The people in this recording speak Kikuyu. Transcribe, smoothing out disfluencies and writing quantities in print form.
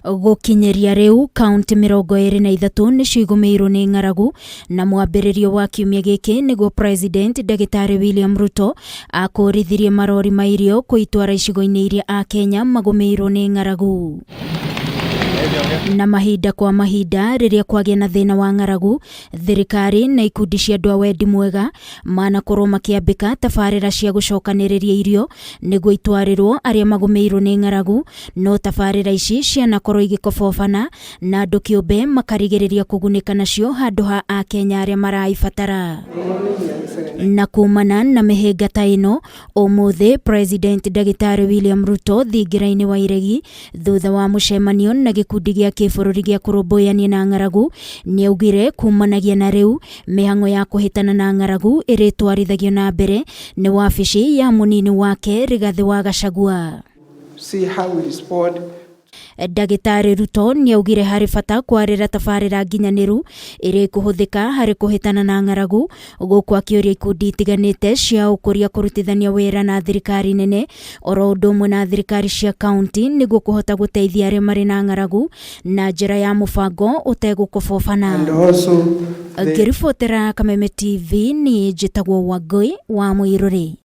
Gũkinyĩria rĩu kaunti 23 nĩcio igũmĩirwo nĩ ng'aragu na mwambĩrĩrio wa kiumia gĩkĩ nĩguo President Ndagĩtarĩ William Ruto akũrithirie marori ma irio kũitwara icigo-inĩ iria Akenya magũmĩirwo nĩ ng'aragu. Na mahinda kwa mahinda rĩrĩa kwagĩa na thĩna wa ng'aragu, thirikari na ikundi cia andũ a wendi mwega manakorwo makĩambĩka tabarĩra cia gũcokanĩrĩria irio nĩguo itwarĩrwo arĩa magũmĩirwo nĩ ng'aragu, no tabarĩra ici cianakorwo igĩkobobana na andũ kĩũmbe makarigĩrĩria kũgunĩka nacio handũ ha Akenya arĩa maraibatara. Na kumana na mĩhĩnga ta ĩno, ũmũthĩ President Ndagĩtarĩ William Ruto thingira-inĩ wa Iregi thutha wa mũcemanio na gĩkundi gĩa kĩbũrũri gĩa kũrũmbũyania na ng'aragu nĩaugire kumanagia na rĩu mĩhang'o ya kũhĩtana na ng'aragu ĩrĩtwarithagio na mbere nĩ wabici ya mũnini wake Rigathĩ wa Gachagua. See how we respond. Ndagĩtarĩ Ruto nĩaugire harĩ bata kwarĩra tabarĩra nginyanĩru ĩrĩa ĩkũhũthĩka harĩ kũhĩtana na ng'aragu, gũkũ akĩũria ikundi itiganĩte cia ũkũria kũrutithania wĩra na thirikari nene oro ũndũ ũmwe na thirikari cia kaunti nĩguo kũhota gũteithia arĩa marĩ na ng'aragu na njĩra ya mũbango ũtegũkobobana. And also the Ngĩribotera Kameme TV niĩ njĩtagwo Wangũi wa Mũirũrĩ.